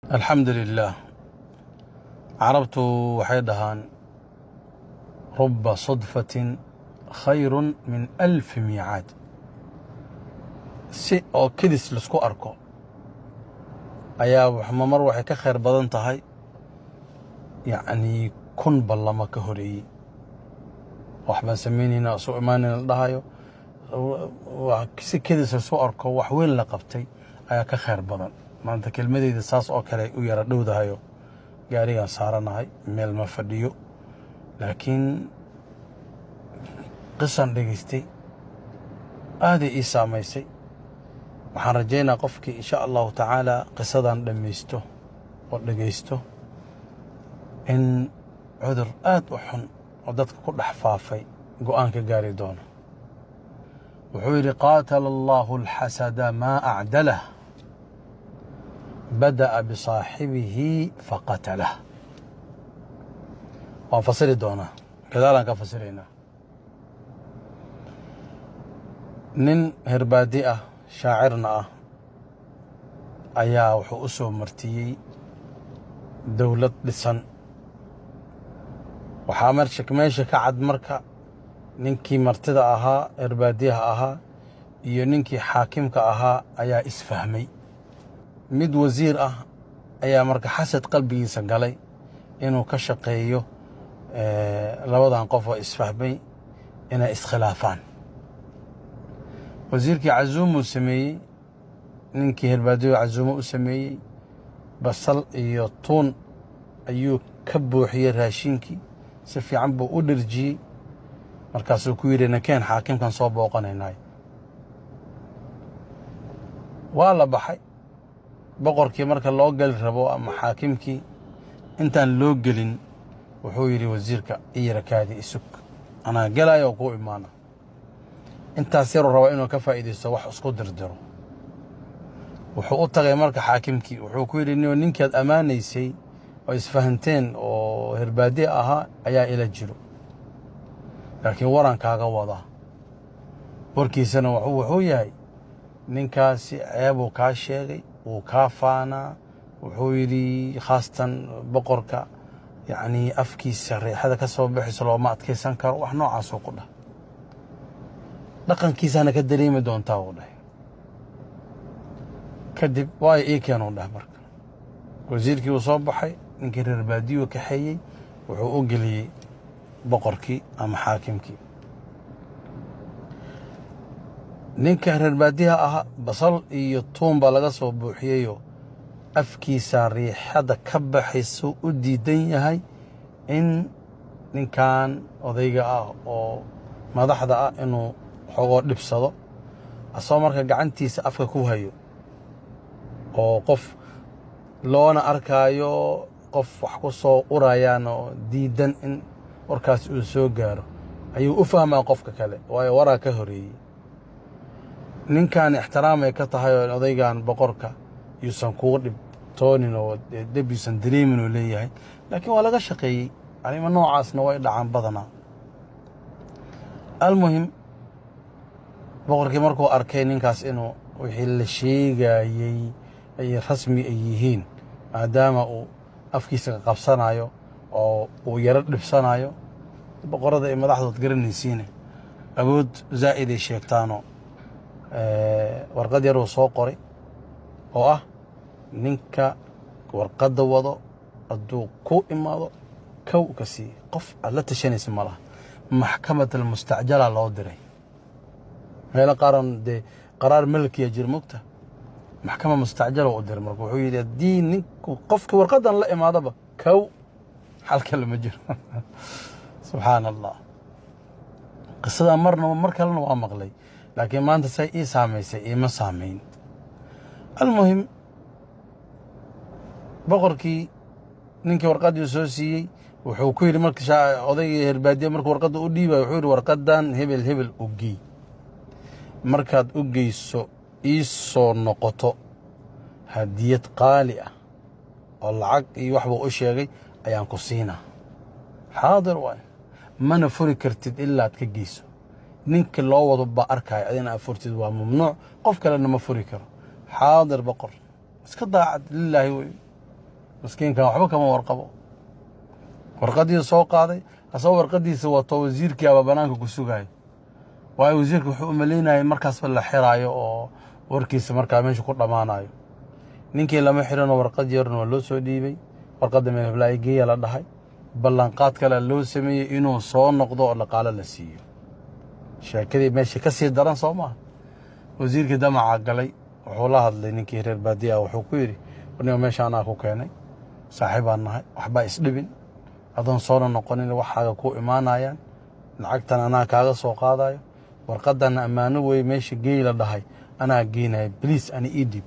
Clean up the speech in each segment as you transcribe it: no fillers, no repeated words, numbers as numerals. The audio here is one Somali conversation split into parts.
Alxamdu lilaah. Carabtu waxay dhahaan: "Ruba sudfatin khayrun min alfi miicaad." Si oo kedis laisku arko ayaa mar waxay ka khayr badan tahay, yacnii, 1000 ballamo ka horeeyey. Wax baan samaynayna, isu imaanayna la dhahayo, si kedis laisku arko, wax weyn la qabtay ayaa ka khayr badan. Maanta kelmadeyda saas oo kale u yara dhowdahayo. Gaarigaan saaranahay, meel ma fadhiyo, laakiin qisan dhegaystay aaday ii saamaysay. Waxaan rajaynaa qofkii, insha Allahu tacaala, qisadan dhammaysto oo dhegaysto in cudur aad u xun oo dadka ku dhex faafay go'aan ka gaari doono. Wuxuu yidhi: "Qaatala Allahu alxasada maa acdalah, bada'a bisaaxibihi faqatalah." Waan fasiri doonaa, gadaalaan ka fasiraynaa. Nin herbaadi ah, shaacirna ah, ayaa wuxuu u soo martiyey dowlad dhisan. Waxaa meesha ka cad marka ninkii martida ahaa, herbaadiyaha ahaa, iyo ninkii xaakimka ahaa ayaa isfahmay. Mid wasiir ah ayaa marka xasad qalbigiisa galay inuu ka shaqeeyo labadan qof oo isfahmay inay iskhilaafaan. Wasiirkii casuumuu sameeyey, ninkii herbaadiyo casuumo u sameeyey. Basal iyo tuun ayuu ka buuxiyey raashinkii, si fiican buu u dherjiyey. Markaasuu ku yidhi: "Nakeen, xaakimkan soo booqanaynay." Waa la baxay. Boqorkii marka loo geli rabo ama xaakimkii, intaan loo gelin wuxuu yidhi wasiirka: "Iyarakaadi, isug, anaa gelaayo oo kuu imaana." Intaas yaruu rabaa inuu ka faa'iidaysto, wax isku dirdiro. Wuxuu u tagay marka xaakimkii, wuxuu ku yidhi: "Ninkaad ammaanaysay oo isfahanteen oo herbaadi ahaa ayaa ila jiro, laakiin waran kaaga wadaa. Warkiisana wuxuu yahay ninkaasi ceebuu kaa sheegay, wuu kaa faanaa." Wuxuu yidhi khaasatan boqorka, yacnii, afkiisa reexada ka soo baxayso looma adkaysan karo. Wax noocaasuu ku dhah, dhaqankiisana ka dareemi doontaa, uu dhahay. Kadib waayo ii keenuu dhah. Marka wasiirkii uu soo baxay, ninkii reer baadiyuu kaxeeyey, wuxuu u geliyey boqorkii ama xaakimkii. Ninka reer baadiyaha ahaa basal iyo tuun baa laga soo buuxiyeyoo afkiisa riixada ka baxaysuu u diidan yahay in ninkan odayga ah oo madaxda ah inuu xogoo dhibsado. Asagoo marka gacantiisa afka ku hayo oo qof loona arkaayo qof wax ku soo urayaan oo diidan in warkaas uu soo gaaro ayuu u fahmaa qofka kale, waayo waraa ka horeeyey. Ninkan ixtiraamay ka tahay oo odaygan boqorka yuusan kugu dhibtoonin oo dhib yuusan dareemin uu leeyahay, laakiin waa laga shaqeeyey. Arrimo noocaasna way dhacaan badanaa. Almuhim, boqorkii markuu arkay ninkaas inuu wixii la sheegayey ay rasmi ay yihiin, maadaama uu afkiisa ka qabsanayo oo uu yaro dhibsanayo, boqorada ay madaxdood garanaysiine awood zaa'id ay sheegtaanoo, warqad yaruu soo qoray oo ah: ninka warqadda wado hadduu ku imaado, kow ka siiye, qof aad la tashanaysa ma laha. Maxkamad almustacjala loo diray. Meelo qaaran dee qaraar melkiya jir mogta, maxkama mustacjala u diray. Marka wuxuu yidhi: haddii ninku qofkii warqaddan la imaadaba, kow, xal kale ma jiro. Subxaana Allah, qisadaa marna mar kalena waa maqlay, laakiin maanta say ii saamaysay iima saamayn. Almuhim, boqorkii ninkii warqaddii soo siiyey wuxuu ku yidhi marka odaygii herbaadiye markuu warqadda u dhiibayo, wuxuu yidhi: "Warqaddan hebel hebel u gey, markaad u geyso ii soo noqoto, hadiyad qaali ah oo lacag iyo waxbuu u sheegay ayaan ku siinaa." "Xaadir waay." Mana furi kartid ilaa aad ka geyso. Ninka loo wado baa arkaya, adina aad furtid waa mamnuuc, qof kalena ma furi karo. "Xaadir boqor." Iska daacad lilaahi wey. Miskiinkan waxba kama warqabo. Warqaddii soo qaaday, asagoo warqaddiisa wato, wasiirkii aba banaanka ku sugaayo, waayo wasiirka wuxuu u malaynayay markaasba la xiraayo oo warkiisa markaa meesha ku dhammaanayo. Ninkii lama xiranoo warqad yarna waa loo soo dhiibay. Warqadda meel heblaayo geeya la dhahay. Ballanqaad kale loo sameeyey inuu soo noqdo oo dhaqaalo la siiyo. Sheekadii meesha ka sii daran soo maaha? Wasiirkii damaca galay, wuxuu la hadlay ninkii reer baadiya ah. Wuxuu ku yidhi: "Warniga, meesha anaa ku keenay, saaxiibaan nahay, waxbaa isdhibin, adoon soona noqonin waxaaga ku imaanayaan, lacagtan anaa kaaga soo qaadayo, warqadanna ammaano wey, meesha geey la dhahay anaa geynaya, please ani ii dhiib."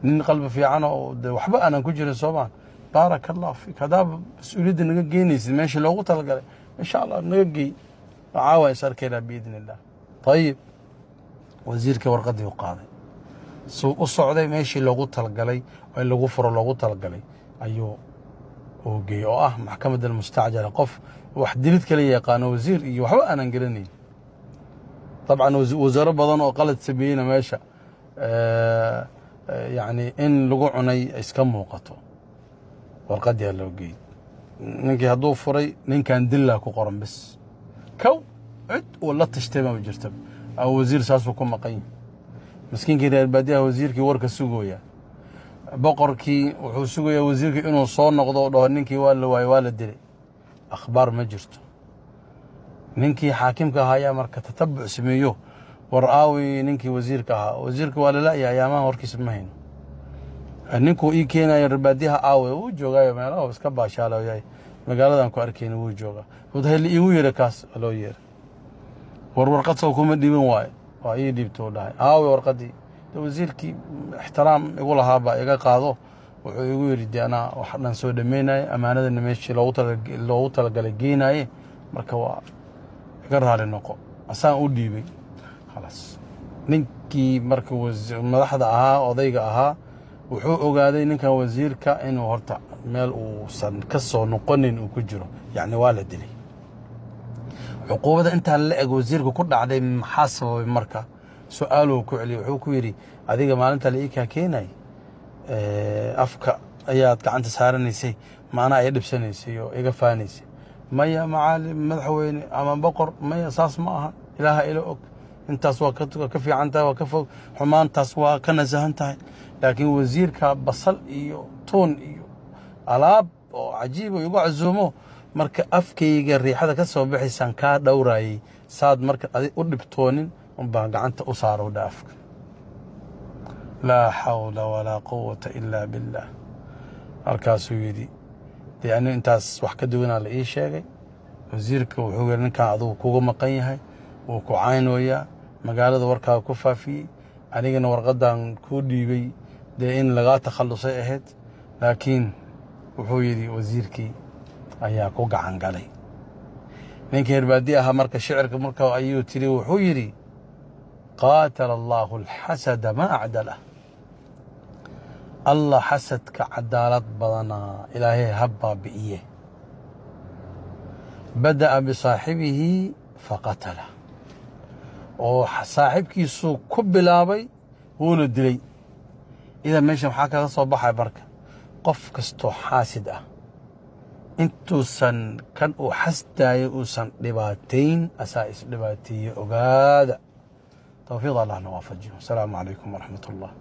Nin qalbi fiican oo de waxba aanan ku jirin soomaa. "Baaraka Allahu fiik, haddaaba mas-uuliyadda naga geynaysid meeshii loogu talagalay, insha Allah naga geey, caawa is arkaynaa biidni Illah." Ayib, wasiirkii warqaddii u qaaday, suu u socday, meeshii loogu talagalay oo in lagu furo loogu talagalay ayuu uu geeyey, oo ah maxkamadda almustacjala. Qof wax dilid kala yaqaano, wasiir iyo waxba aanan garanayn dabcan, wasaaro badan oo qalad sameeyeyna meesha yacni in lagu cunay iska muuqato. Warqadii loo geeyey ninkii. Hadduu furay, ninkan dillaa ku qoran bis kow, cid uu la tashtay ma jirta. Wasiir saasuu ku maqan yahay. Miskiinkii reer baadiyaha wasiirkii warka sugooya. Boqorkii wuxuu sugayaa wasiirkii inuu soo noqdo oo dhaho ninkii waa la waayey, waa la dilay. Akhbaar ma jirto. Ninkii xaakimka ahaa ayaa marka tatabuc sameeyo: "War aawi ninkii wasiirka ahaa? Wasiirka waa lala-ya, ayaamaha warkiisa ma hayno. Ninkuu ii keenayo reerbaadiyaha aawe?" "Wuu joogaayo, meelaha iska baashaalayahay, magaaladan ku arkayna wuu joogaa." "Wadahayla iigu yeedha." Kaas loo yeeray. "War, warqad sow kuma dhiibin?" "Waayo, waa ii dhiibto," dhahay. "Aawe warqaddii?" "De wasiirkii ixtiraam igu lahaa baa iga qaado, wuxuu igu yidhi de anaa wax dhan soo dhameynaya, ammaanadana meeshii loogu talagalay geynaye, marka waa iga raali noqo, asaan u dhiibay, khalaas." Ninkii marka madaxda ahaa, odayga ahaa, wuxuu ogaaday ninkan wasiirka inuu horta meel uusan ka soo noqonin uu ku jiro, yacni waa la dilay. Cuquubada intaa la eg wasiirka ku dhacday maxaa sababay? Marka su-aaluu ku celiyey. Wuxuu ku yidhi: "Adiga maalinta la ii kaa keenay afka ayaad gacanta saaranaysay, maanaa ay dhibsanaysay oo iga faanaysay." "Maya, macaali madaxweyne ama boqor, maya, saas ma aha. Ilaaha ila og, intaas waa ka fiican tahay, waa ka fog xumaantaas, waa ka nasahan tahay. Laakiin wasiirka basal iyo tuun iyo alaab oo cajiib igu casuumo, marka afkayga riixada ka soo baxaysaan kaa dhowraayey, saad marka adi u dhibtoonin unbaan gacanta u saaro dha afka." Laa xawla walaa quwata ilaa billaah. Markaasuu yidhi: "Dee ani intaas wax ka duwanaa la ii sheegay. Wasiirka wuxuu yidhi ninkan adugu kuga maqan yahay, wuu ku caynooyaa, magaalada warkaaga ku faafiyey. Anigana warqaddan kuu dhiibay dee in lagaa takhallusay ahayd, laakiin wuxuu yidhi wasiirkii ayaa ku gacan galay." Ninkii herbaadi ahaa marka shicirka marka ayuu tiri, wuxuu yidhi: "Qaatala Allaahu alxasada ma acdalah." Allah xasadka cadaalad badanaa, Ilaahay ha baabi'iye. "Bada'a bisaaxibihi faqatala," oo saaxiibkiisuu ku bilaabay, wuuna dilay. Idan meesha maxaa kaga soo baxay? Marka qof kastoo xaasid ah, intuusan kan uu xasdaayo uusan dhibaatayn, asaa isdhibaateeye. Ogaada. Towfiiq Allahna waafajiyo. Asalaamu calaykum waraxmat Ullah.